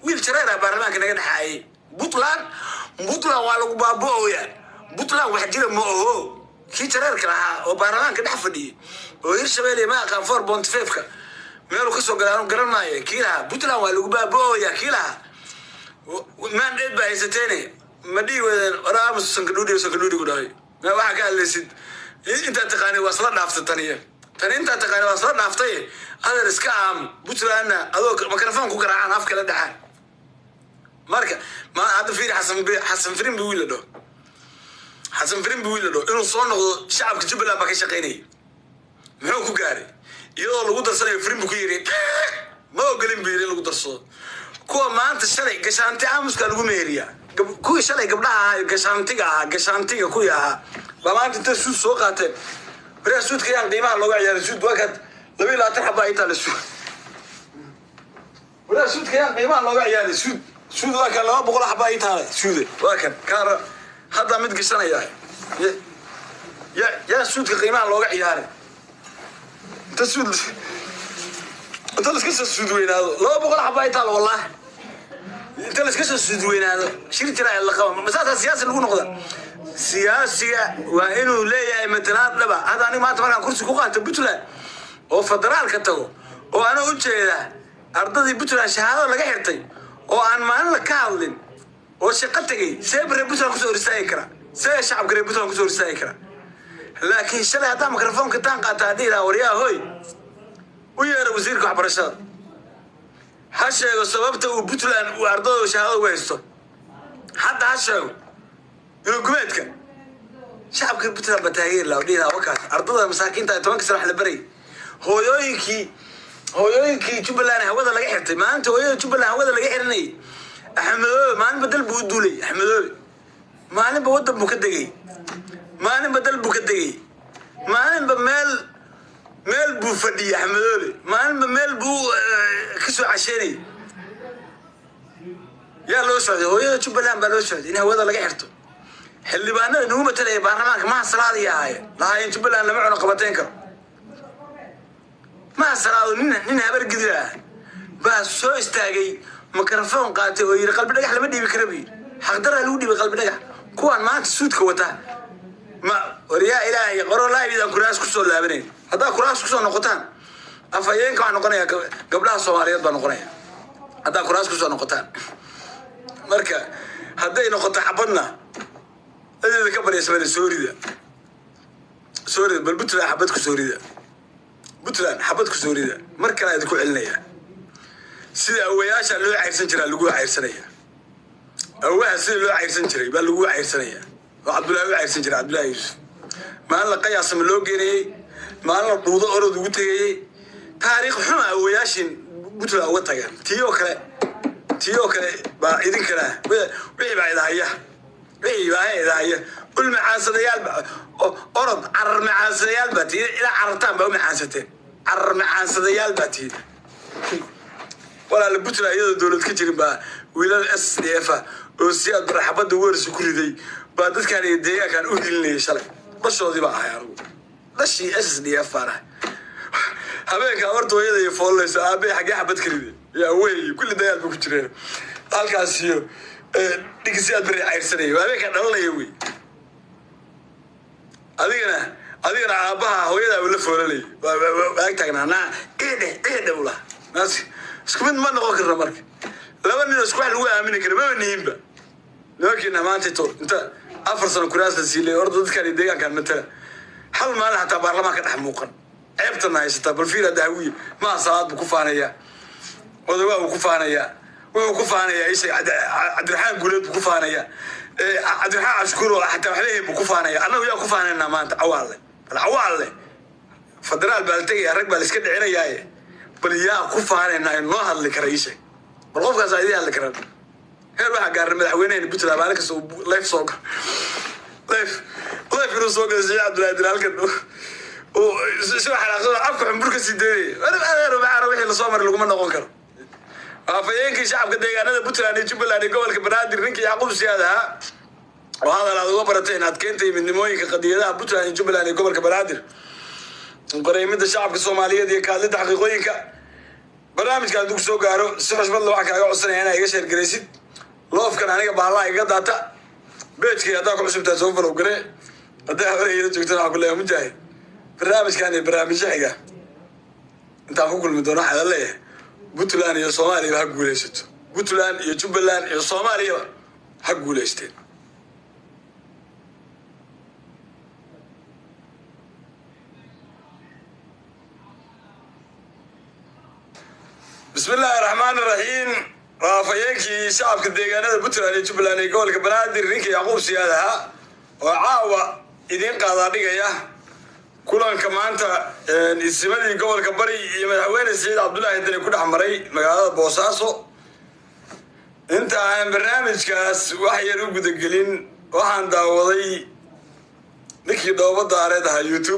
Wiil jareer ah baarlamaanka naga dhexaayay. Puntland, Puntland waa lagu baaba'oya, Puntland wax jira ma oho. Kii jareerka lahaa oo baarlamaanka dhex fadhiyay oo Hirshabelle ma aqaan 4.5-ka meeluu kasoo gala anu garan maayo, kii lahaa Puntland waa lagu baaba'oya, kii lahaa mandate baa haysateene, ma dhihi weydeen waraamus sankadhuudhi sankadhuudhi ku dhahay? Ma waxaa ka hadlaysid intaa taqaani waa isla dhaaftay. Taniya tani intaa taqaani waa isla dhaaftay. Adeer, iska aam. Puntlandna adoo mikrofon ku garaacaan afka la dhacaan. Marka ma hadda fiiri, Xasan Firimbi, wiil la dhaho Xasan Firimbi, wiil la dhaho inuu soo noqdo shacabka Jubbaland baa ka shaqaynayay. Muxuu ku gaaray? Iyadoo lagu darsanayo Firimbi ku yiri ma ogolin buu yiri in lagu darsado. Kuwa maanta shalay gashaanti aamuska lagu meheriyaa, kuwii shalay gabdhaha ahaa, gashaantiga ahaa, gashaantiga kuwii ahaa baa maanta intay suud soo qaateen. Beriyaa suudka yaan qiimaha looga ciyaaray. Suud waa kaad 22 xabaa intaa la suud. Beriyaa suudka yaan qiimaha looga ciyaaray. Suud waa kan 200 xabaa intaa suude, waa kan kaara hadda mid gashanaya. Ya yaa suudka qiimaha looga ciyaaray? Inta suud inta laska soo suud weynaado, 200 xabaa intaa, wallahi inta laska soo suud weynaado shir jira la qaba. Masaasaa siyaasi lagu noqda? Siyaasiga waa inuu leeyahay matalaad dhaba. Hadda aniga maanta markaan kursi ku qaato Puntland oo federaalka tago oo ana u jeeda ardadii Puntland shahaado laga xirtay oo aan maalin ka hadlin oo shaqo tegay, see reer Puntland kusoo hor istaagi kara? See shacabka reer Puntland kusoo hor istaagi kara? Laakiin shalay haddaan mikrofoonka taan qaata haddii idhaha waryaa hoy, u yeera wasiirka waxbarashada, ha sheego sababta uu Puntland uu ardada shahaado uga haysto, hadda ha sheego inuu gumeedka shacabka Puntland baa taageeri laha, dhihi lahaa wakaas ardada masaakiinta ee 10-ka sano wax la barayay. Hooyooyinkii Jubbaland hawada laga xirtay, maalinta hooyada Jubbaland hawada laga xiranayay, Axmedoobe maalinba dal buu u duulay. Axmedoobe maalinba waddan buu ka degay, maalinba dal buu ka degay, maalinba meel buu fadhiyey. Axmedoobe maalinba meel buu ka soo casheynayay. Yaa loo socday? Hooyada Jubbaland baa loo socday in hawada laga xirto. Xildhibaanada nagu matalaya baarlamaanka maha salaadaya ahaayeen, lahaayeen Jubbaland lama cuno qabateyn karo. Maha salaado nin habar gidir ah baa soo istaagay, mikrofon qaatay oo yidhi Qalbi Dhagax lama dhiibi kara buu yidhi, xaqdaraa lagu dhiibay Qalbi Dhagax. Kuwaan maanta suudka wata ma waryaa ilaahay qoro laabidaan kuraas kusoo laabanayn. Haddaa kuraas kusoo noqotaan, afhayeenka waxaa noqonaya gabdhaha Soomaaliyeed baa noqonaya haddaa kuraas kusoo noqotaan. Marka hadday noqoto xabadna cideeda ka baryasmane, soo rida, soo rida. Bal Puntland xabad ku soo rida, Puntland xabad ku soo rida. Mar kale idinku celinaya, sida awayaasha loo cayrsan jiraa lagu cayrsanaya. Awaha sida loo cayrsan jiray baa lagu cayrsanaya oo Cabdullaahi u cayrsan jiray. Cabdullahi Yuusuf maalin la qayaasama loo geenayey, maalin la dhuudo orod ugu tegayey. Taariikh xuma awayaashin Puntland uga tageen. Tii oo kale baa idinkana wixii baa idahaya, wixii baa idahaya. Ul macaansadayaal orod carar macaansadayaal baa tihi. Ilaa carartaan baa u macaansateen, carar macaansadayaal baa tihi. Walaala, Puntland iyadoo dowlad ka jirin baa wiilal SDF ah oo si aad barxabadda weersi ku riday baa dadkan iyo deegaankan u hilinayay. Shalay dhashoodii baa ahay anigu, dhashii SSDF baan ahay. Habeenka horta hooyada iyo foollayso aabbe xaggee xabad ka riday yaa wey, kulli dagaal ba ku jireen halkaas iyo ninkii si aad bari cayrsanayay waa habeenkaa dhalanaya wey. Adigana aabbaha hooyadaa uu la foolanayay waa ag taagnaa naa iidhe iidhe u lahaa. Naas isku mid ma noqon karna. Marka laba nin oo isku wax lagu aamini kara maba nihinba. Nimankiina maanta to inta 4 sano kuraas la siilay, orda dadkan iyo deegaankan matala, hal maalin xataa baarlamaanka dhex muuqan, ceebtana haysataa. Bal fiir hadda Hawiye maa salaad buu ku faanayaa, odawaa buu ku faanayaa, wuxuu ku faanayaa isha Cabdiraxmaan Guuleed buu ku faanayaa, Cabdiraxmaan Cashkuur oo xataa waxba hayn buu ku faanaya. Annagu yaa ku faanaynaa maanta? Cawaalle, bal cawaalle federaal baa la tegaya, rag baa la iska dhicinayaaye, bal yaa ku faanaynaa noo hadli kara? Ii sheeg bal qofkaas idii hadli karan. Heer waxaa gaarnay madaxweynehena Puntland maalin kasta uu live soo galo, live inuu soo galo Siciid Cabdullaahi Dil halkan uu si xanaaqsan afka xumbur ka sii daynaya. Adeero macaana wixii lasoo maray laguma noqon karo. Afhayeenkii shacabka deegaanada Puntland iyo Jubbaland iyo gobolka Banaadir, ninkii Yacquub Siyaad ahaa oo hadal aad uga barateen adkeynta iyo midnimooyinka qadiyadaha Puntland iyo Jubbaland iyo gobolka Banaadir, qareymida shacabka Soomaaliyeed iyo kaadlida xaqiiqooyinka Barnaamijka hadduu ku soo gaaro, si xushmad le waxaan kaaga codsanaya inaa iga share garaysid. Love-kan aniga baallaa igaga daata. Page-kii haddaa ku cusubtahay, soo follow garee. Haddaa hore ila joogtana, waxaan ku leeyahay mujaahid. Barnaamijkan iyo barnaamijyo xiga intaan ku kulmi doono, waxaa leeyahay Puntland iyo Soomaaliyaba ha guulaysato. Puntland iyo Jubbaland iyo Soomaaliyaba ha guulaysteen. Bismi illaahi raxmaan iraxiim. Waa afhayeenkii shacabka deegaanada Puntland iyo Jubbaland iyo gobolka Banaadir, ninkii Yacquub Siyaad ahaa, oo caawa idiin qaadaa dhigaya kulanka maanta isimadii gobolka Bari iyo madaxweyne Siciid Cabdullaahi Deni ku dhex maray magaalada Boosaaso. Inta aan barnaamijkaas wax yar u gudagelin, waxaan daawaday ninkii Dhoobo Daareed ahaa YouTube.